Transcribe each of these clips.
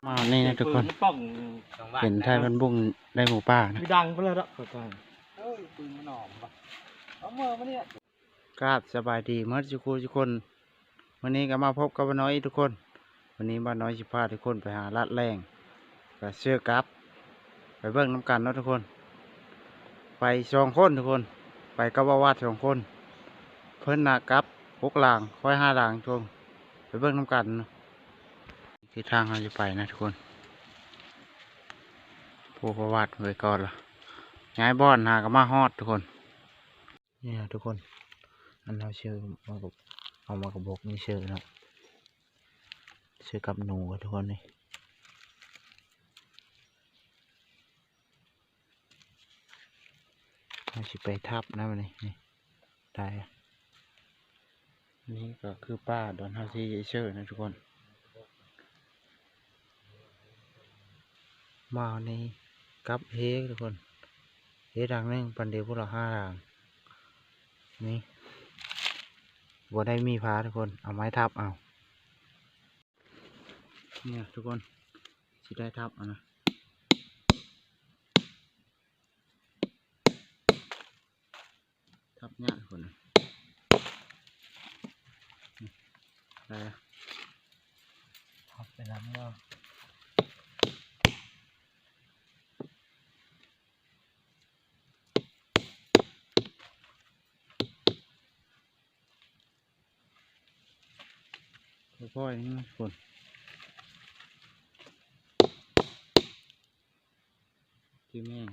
ມານີ້ນະທຸກຄົນ ເປັນໄທບ້ານບຸ້ງໄດ້ໝູປ່ານະ ມີດັງໄປແລ້ວເນາະ ເອີຍ ປືນມັນອອກບໍ່ ເອົາເມືອມານີ້ ກາບສະບາຍດີເໝິດສູ່ຄູ່ສູ່ຄົນ. ມື້ນີ້ກໍມາພົບກັບບ່າວນ້ອຍອີກທຸກຄົນ. ມື້ນີ້ບ່າວນ້ອຍຊິພາທຸກຄົນໄປຫາລາດແລ້ງ ກໍເຊີກັບ ໄປເບິ່ງນຳກັນເນາະທຸກຄົນ. ໄປສອງຄົນທຸກຄົນ ໄປກັບບ່າວວາດສອງຄົນ. ເພິ່ນນະກັບຫົກຫຼັງ ຂ້ອຍຫ້າຫຼັງທຸກຄົນ. ໄປເບິ່ງນຳກັນເນາະ. ທິດທາງເຮົາຈະໄປນະທຸກຄົນ. ໂອ້ ປະຫວັດໄວ້ກ່ອນລະ ຍ້າຍບ່ອນຫາກໍມາຮອດທຸກຄົນ. ນີ້ນະທຸກຄົນ ອັນເຮົາເຊີມາກັບ ເອົາມາກະບົກນີ້ເຊີເນາະ ເຊີກັບໜູທຸກຄົນນີ້. ເຮົາຊິໄປທັບນະບັດນີ້ ນີ້ ໄດ້ ນີ້ກໍຄືປ່າດອນເຮົາຊິເຊີນະທຸກຄົນ. ມານີ້ກັບເຮທຸກຄົນ ເຮຫຼັງໜຶ່ງ ປັນເດພຸ້ນລະຫ້າຫຼັງ. ນີ້ບໍ່ໄດ້ມີພາທຸກຄົນ ເອົາໄມ້ທັບເອົາ. ນີ້ນະທຸກຄົນ ຊິໄດ້ທັບເອົານະ. ທັບຍາກພຸ້ນນະ ໄດ້ລະ ທັບໄປນຳເນາະ. ຄ່ອຍໆນີ້ມັນຄົນ ທີ່ແມ່ງ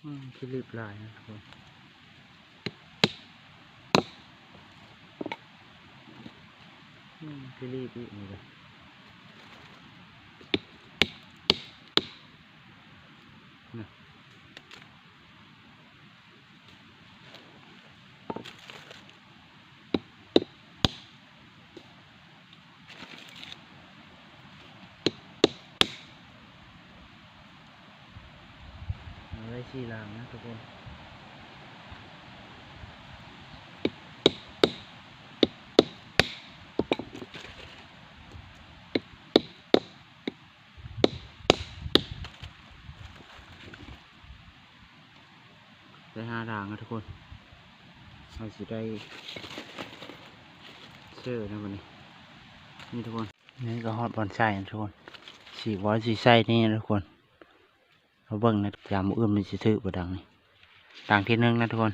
ອືມ ຂີ້ລີບຫຼາຍນະທຸກຄົນ. ອືມ ຂີ້ລີບອີກນີ້ກະ ນະ ເອົາໄວ້ສີ່ຫຼັງນະທຸກຄົນ. ໄດ້ຫ້າດາງນະທຸກຄົນ ເຮົາຊິໄດ້ເຊີນະບັດນີ້. ນີ້ທຸກຄົນ ນີ້ກໍຮອດບ່ອນໃສ່ນະທຸກຄົນ ສີບອນສີໃສ່ນີ້ນະທຸກຄົນ. ເຮົາເບິ່ງນະ ຢາມມື້ອື່ນມັນຊິຖືກບໍ່ດາງນີ້ ດາງທີໜຶ່ງນະທຸກຄົນ.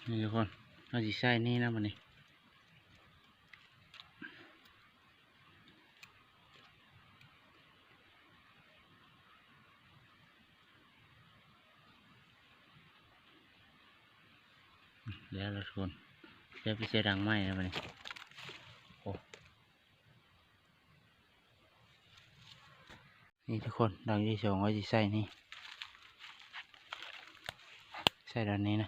ນີ້ທຸກຄົນ ເຮົາຊິໃສ່ນີ້ນະບັດນີ້. ແລ້ວລະທຸກຄົນ ດຽວໄປເຊີດາງໃໝ່ລະບັດນີ້. ໂອ້ ນີ້ທຸກຄົນ ດາງທີສອງເຮົາຊິໃສ່ນີ້ ໃສ່ດາງນີ້ນະ.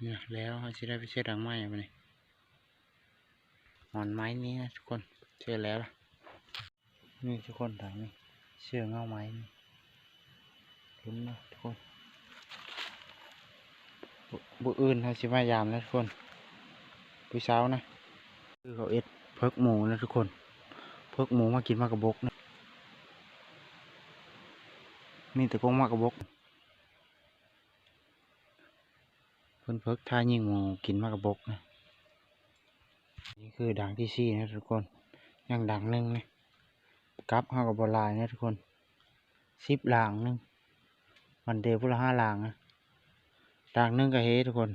ນີ້ແລ້ວເຮົາຊິໄດ້ໄປເຊີດາງໃໝ່ບັດນີ້. ຫອນໄມ້ນີ້ນະທຸກຄົນ ເຊີແລ້ວລະ. ນີ້ທຸກຄົນ ດາງນີ້ເຊີເຫງົ້າໄມ້ນີ້ ເຫັນນະທຸກຄົນ. ມື້ ມື້ອື່ນເຮົາຊິມາຢາມນະທຸກຄົນ ມື້ເຊົ້ານະ. ຄືເຂົາເຮັດເພິກໝູນະທຸກຄົນ ເພິກໝູມາກິນໝາກກະບົກນະ. ມີແຕ່ກົກໝາກກະບົກ ເພິ່ນເພິກຖ້າຍິງໝູກິນໝາກກະບົກນະ. ນີ້ຄືດາງທີສີ່ນະທຸກຄົນ ຍັງດາງໜຶ່ງນະ. ກັບເຮົາກໍບໍ່ຫຼາຍນະທຸກຄົນ ສິບດາງໜຶ່ງ ມັນເດພຸ້ນລະຫ້າດາງນະ. ດາງໜຶ່ງກໍເຮທຸກຄົນ.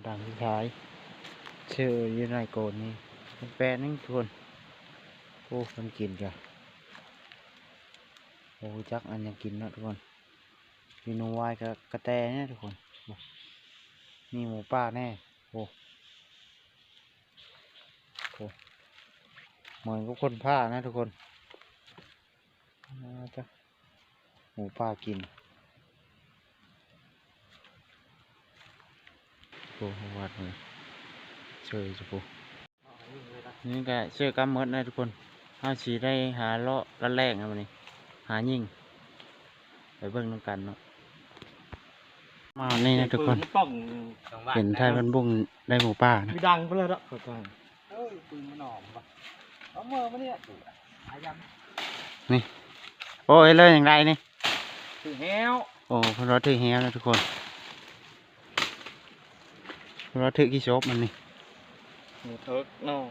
ດາງສຸດທ້າຍ ເຊີຢູ່ໃນໂກນນີ້ ເປັນແປດໜຶ່ງທຸກຄົນ. ໂອ້ ມັນກິນກະ ບໍ່ຮູ້ຈັກອັນຫຍັງກິນເນາະທຸກຄົນ. ມີໜູວາຍ ກະ ກະແຕແດ່ທຸກຄົນ ໂອ້ ມີໝູປ່າແດ່. ໂອ້ ໂອ້ ເໝືອນກັບຄົນພານະທຸກຄົນ. ອາ ຈ້ະ ໝູປ່າກິນ. ໂອ້ ວັດເລີຍ ເຊີຢູ່ພຸ້ນ. ນີ້ກະເຊີກັບໝົດນະທຸກຄົນ. ເຮົາຊິໄດ້ຫາເລາະລັດແລ້ງນະມື້ນີ້ ຫາຍິງ ໄປເບິ່ງນຳກັນເນາະ. ມານີ້ນະທຸກຄົນ ເປັນໄທບ້ານບຸ້ງໄດ້ໝູປ່ານະ ມີດັງໄປແລ້ວເນາະ. ເອີ ປືນມັນອອກບໍ່ ເອົາເມືອມານີ້ ອາຍັງ ນີ້ ໂອ້ ເຮັດເລີຍຫຍັງໃດນີ້ ຖືແຮ້ວ. ໂອ້ ເພິ່ນວ່າຖືແຮ້ວນະທຸກຄົນ ເພິ່ນວ່າຖືຂີ້ສົບມັນນີ້ ໝູເຖິກເນາະ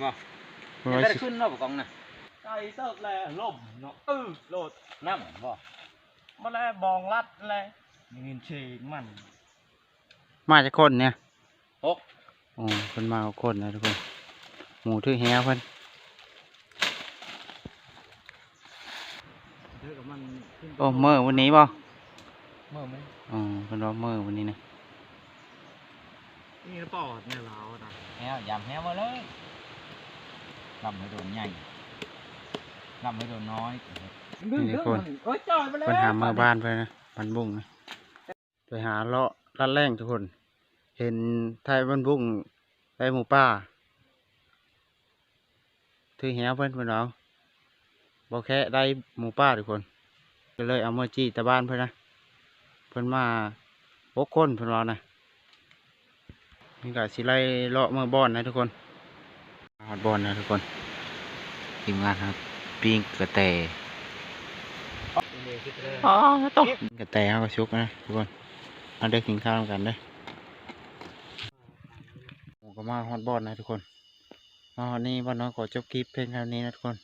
ບໍ່ ເພິ່ນວ່າ ໄດ້ຂຶ້ນເນາະ ບໍ່ກອງນະ ໄກເຕີບແລ້ວ ລົມເນາະ ເອີ ໂລດ ນ້ຳບໍ່ ມາແລ້ວ ບອງລັດແລ້ວ ໄດ້ຍິນສຽງມັນ. ມາຈັກຄົນນີ້? ຫົກ ໂອ້ ເພິ່ນມາຫົກຄົນນະທຸກຄົນ ໝູຖືແຮ້ວເພິ່ນ ຖືກັບມັນຂຶ້ນໄປ. ໂອ້ ເມືອມື້ນີ້ບໍ່? ເມືອມື້ນີ້ ອໍ ເພິ່ນວ່າເມືອມື້ນີ້ນະ ນີ້ປອດແນວລາວນະ ແຮ້ວ ຢາມແຮ້ວມາເລີຍ ລຳໃຫ້ໂດນໃຫຍ່ ລຳໃຫ້ໂດນນ້ອຍ. ນີ້ທຸກຄົນ ໂອ້ຍ ຈ່ອຍໄປແລ້ວ ເພິ່ນຫາເມືອບ້ານເພິ່ນນະ ບ້ານບຸ້ງນະ. ໄປຫາເລາະລັດແລ້ງທຸກຄົນ ເຫັນໄທບ້ານບຸ້ງໄດ້ໝູປ່າ ຖືແຮ້ວເພິ່ນ ເພິ່ນເອົາ ບໍ່ແຄະໄດ້ໝູປ່າທຸກຄົນ ກໍເລີຍເອົາເມືອຈີ່ຕາບ້ານເພິ່ນນະ ເພິ່ນມາຫົກຄົນ ເພິ່ນເວົ້ານະ. ນີ້ກໍຊິໄລ່ເລາະເມືອບ່ອນນະທຸກຄົນ ມາຮອດບ່ອນແລ້ວທຸກຄົນ ທີມງານເຮົາປີ້ງກະແຕ ອໍ ໂຕ ປີ້ງກະແຕເຮົາກໍສຸກນະທຸກຄົນ ມາເດີ ກິນເຂົ້ານຳກັນເດີ. ໂອ້ ກໍມາຮອດບ່ອນນະທຸກຄົນ ມາຮອດນີ້ ບ່ອນເຮົາຂໍຈົບຄລິບພຽງເທົ່ານີ້ນະທຸກຄົນ